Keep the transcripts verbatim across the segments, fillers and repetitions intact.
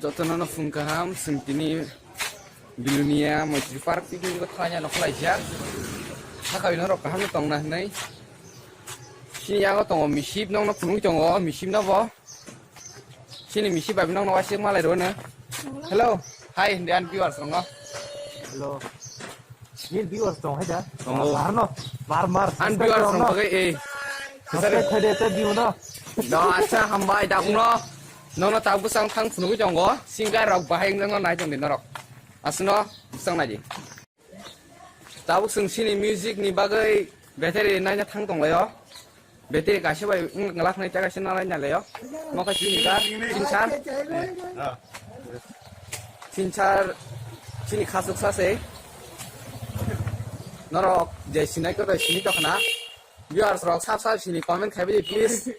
Jotono no phung kaham, chwng tini Bilonia Moitri Park picnic o thangna nokhlaijak. Hakha norok kaham no tongna hinwi. Chini yago tongo misip, nokno phunugwi tongo misip no bo. Chini misip bai nokno waisik malai rwno. Hello. Hi, Indian viewers rokno. Hello. Nil viewers tong hai da. Tongo. Mar no. Mar, mar. An viewers rok no. Subscribe khaide te view no. No, acha hambai da kuno. Nono tabuk sang thang phunugwi tongo. Singer rok bahai wngno nai tongdi norok. Asno sang naidi. Tabuk chwng chini music ni bagwi battery naina thang tonglaio. Battery kaisa bai wng lakhnai ta kaisa nalai nalaio. Mokha chini ga, chini sar. Chini sar, chini khasuk sase. Norok je sinai ko sini tokna. Viewers rok sab sab sini comment khai bai please.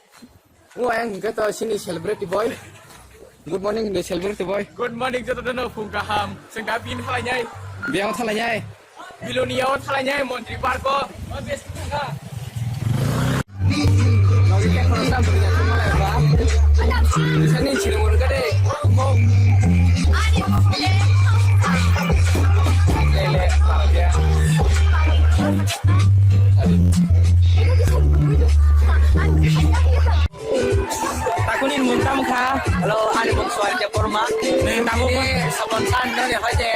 O ang hingke to sini celebrity boy. Good morning, the celebrity boy. Good morning, joto no phung kaham. Sengda bin halai nyai. Biang halai nyai. Bilonia o thalai nyai Montri Park o. Takuni mung tamo kha? Hello, ani mung Suar Debbarma. Nini tamo ko? Sabon san noni hoite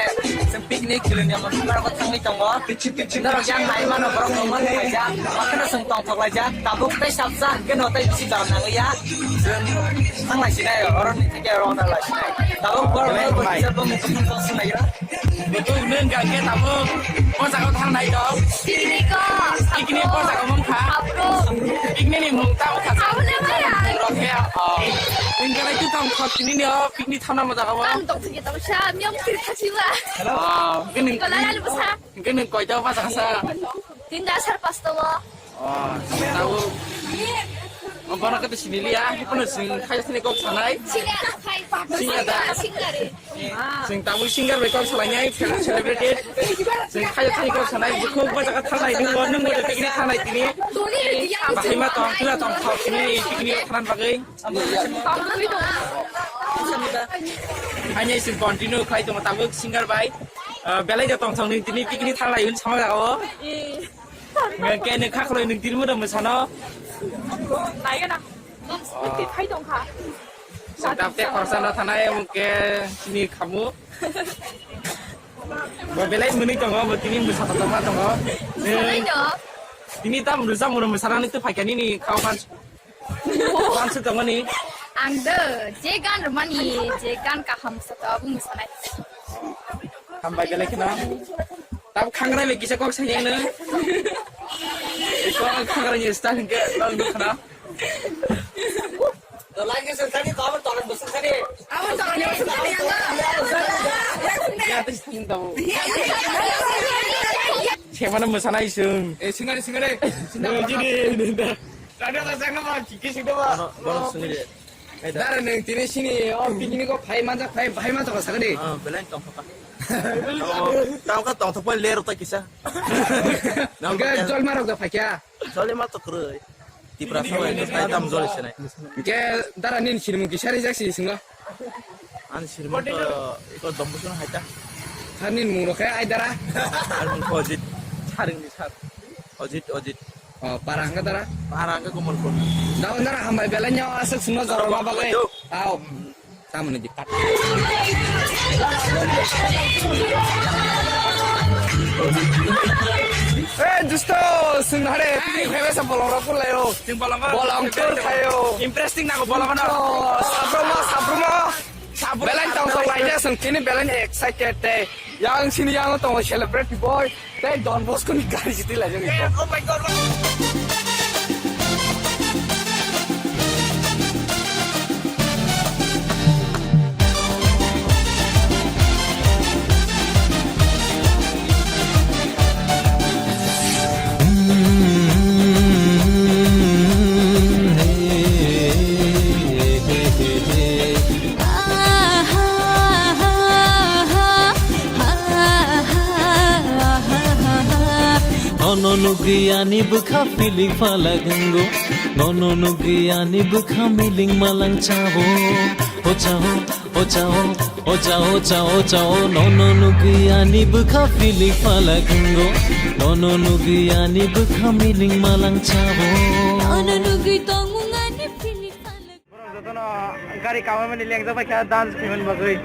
picnic Bilonia Montri Park o thangwi tongo. Norok yang hai mano borok mung man khaijak. Makhano sung tongthok laijak. Tabuk tei sabsa hingke no tei bisi dam nangya. Thang lai sinai, oro ni theke oro na lai sinai. Tabuk borok mung kisa bo mung kisa bo sinai. Betul neng gak ke tabuk. Ko jaga thang nai to. Picnic o. Picnic ko jaga mung kha. Picnic ni mung tamo kha. Rok ya. Neng gak itu tong khot ini ni o picnic thana mo jaga mo. Ang tong thik tong sa, miyam kiri khachiwa. Hello. Ini. Ko lai lai basa. Hingke nwng koita bachakha sa? Tinta sar pasta o. Oh, tabuk. Obono kete siniliya, hikono sing khaya sini kok sanai. Singer, singer da. Singer. Sing tabuk singer bai kok salai nai, celebrity. Sing khaya sini kok sanai, bukhuk bachakha thanai, nwng bo, nwng bo picnic thanai tini. Bahai ma tong, tula tong, thok sini, picnic thanan bagwi. Haini sing continue khai tongo tabuk singer bai. Ah, belai da tong thong ni tini picnic thalai hun sama jaga o. Nge ke ne khakhlo ni tini muda musano. Nai gana. Khai tong kha. Tap te khorsa na thanai mung ke sini khamu. Bo belai muni tongo, bo tini musa tongma tongo. Tini tam rujak mura musarani tu phaikani ni khao kan. Pan se tongmani. Ang de, je gan rwmani, je gan kaham sa to abo mwsanai. Hambai belai kheno. Tab khangrai bai kisa kok sangyang no. Iko khangrai ni style hingke nang nukha na. To lagi sensani, to abo toran bo sensani. Abo toran bo sensani, ang. Ya, tis tin tau. Semana mwsanai sung. Eh, singare, singare. Nang jini, nang. Tadi tak sangka mah, kiki sih doa. Bono, bono sini de. Dara neng tini sini o picnic o phai manjak phai, phai manjak ka sakni. Ah, belai tong thok. Tong ka tong thok pai ler ta kisa. Nang ka jol marok da phai kya? Jol ma to kroi. Tipra sa bai phai tam jol sinai. Ke dara nin sini mung kisa ri jak si singa. An sini mung to iko dombusun hai ta. Thanin mung rok khe ai dara. An mung Ojit. Saring ni sar. Ojit, Ojit. Oh, para hangka dara? Para hangka Komolpur. Daun dara hambai belai nyawa aswk sungno jorok ma bagwi. Tau. Tamoni dikkat. Eh, justo, sung hare, tini khebe sa bolong rok pulai o. Sing bolong. Bolong tur khayo. Impressing nago bolong no. Oh, sabromo, sabromo. Belai tong tong laijak song tini belai excited tei. Yang sini yang tong celebrity boy tei Don Bosco ni gari siti laijak. Oh my God. Nono nugwi ani bwkha pilik phalak wngo, nono nugwi ani bwkha miling malang chao, o chao. O chao, o chao, chao, chao, nono nugwi ani bwkha pilik phalak wngo, nono nugwi ani bwkha miling malang chao. Nono nugwi tongmung ani pilik phalak. Borok jotono gari kamamani lengjak bai kha dance khaimani bagwi.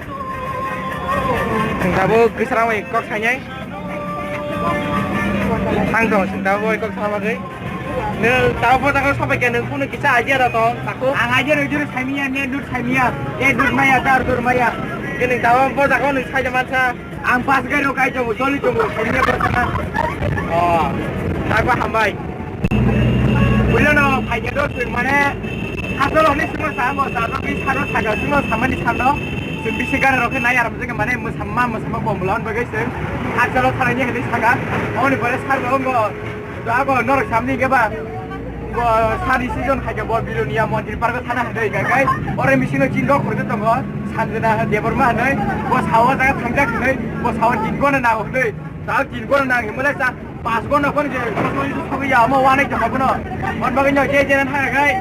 Chwng tabuk Gwisrang bai kok sainai. Ang tong sing tabuk bai kok sana bagwi. Nwng tabuk bo jaga sabai kha nwng kunu kisa idea da tong tako. Ang idea rw juru saimiya, ne dut saimiya. E dut maya, dar dut maya. Kini tabuk bo jaga nwng saida mansa. Ang bus gari rok kai tongo, joli tongo, sini berkana. Oh, tak ba hambai. Puila no phai ke dos mane, asal oni sima sa mo sa no bi saro sa ga sima sa mani sa no. Sing bisi gari rok nai aram jeng mane mo sama mo sama ko mulan bagai sing. Asal o thani heli sa ga. Oni bare sa ro mo. Da bo norok samni ke ba. Bo sari season khai ke bo Bilonia Montri Park thana hade ga gai. Ore misino chin rok khorke tongo. Sanjana Debbarma hanai. Bo sawa jaga thangjak hinai. Bo sawa tin gona na hinai. Sawa tin gona na hinmale sa pas gona kon je. Ko so ni so ya mo wa nai ta hono. On bagai no je je na thaga gai.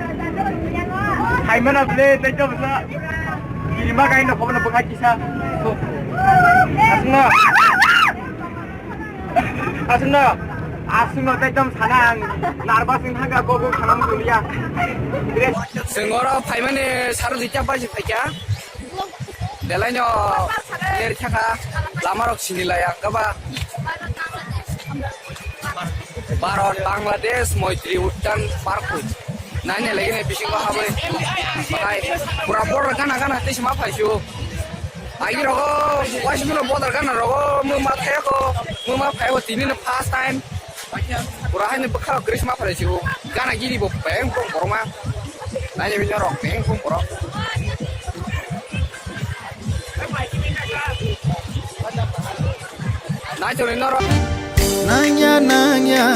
Hai mana ble te to sa. Kiri ma gai no hono bo khai kisa. Asno. Aswkno, aswkno tei tong sana ang nervous wng thangkha, kok kok sana muchungya. Chwng oro phaimani saro duita baji phaikha. Belaino ler thangkha, lama rok sini laya, kaba. Bharat, Bangladesh, Moitri Udyan Park. Nanya lagi ni bisingo habwi. Bahai, pura border gana gana tei sima phaisio. Agi rogo, waising no border gana rogo, muma phayako, muma phayako tini no first time. Pura haino bwkha Christmas phalai sigo, gana gini bo beng bong boroma. Nanya bini rok beng bong borok. Nai chori norok. Nangya, nangya,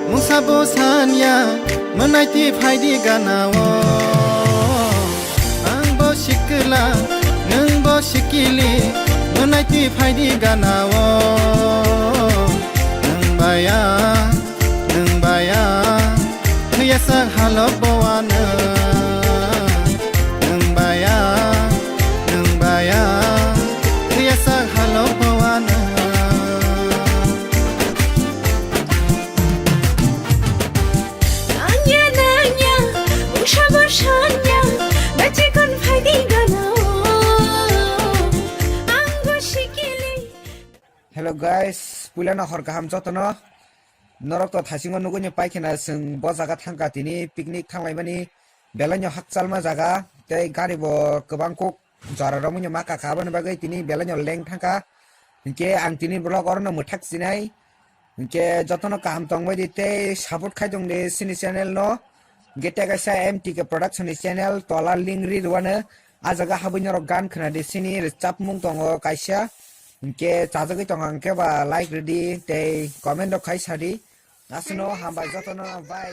mungsa bo sanya, mwnai twi phaidi gana o. Ang bo sikla, nwng bo sikili, mwnai twi phaidi gana o. Nwng baya, nwng baya, thwiyasak halok bo ano. Nwng baya, nwng baya, thwiyasak halok bo ano. Nangya, nangya, mungsa bo sanya, bachikon phaidi gana o. Ang bo sikili. Hello guys, puilano hor kaham jotono. Norok to thasingo nugui ni paikhena chwng bo jaga thangkha tini picnic thanglaimani belaino hakchalma jaga tei gari bo kwbang kuk jora romwi no ma kakha aboni bagwi tini belaino leng thangkha. Hinkhe ang tini vlog orono mwthak sinai. Hinkhe jotono kaham tongbai di tei support khai tong di chini channel no. Hinkhe tei kaisa M T K production ni channel tola link ri rwano. Ah jaga habwi norok gan khna di chini rwchapmung tongo kaisa. Hinkhe chajagwi tongo hinkhe ba like rwdi tei comment rok khai sadi. Aswkno hambai jotono, bye.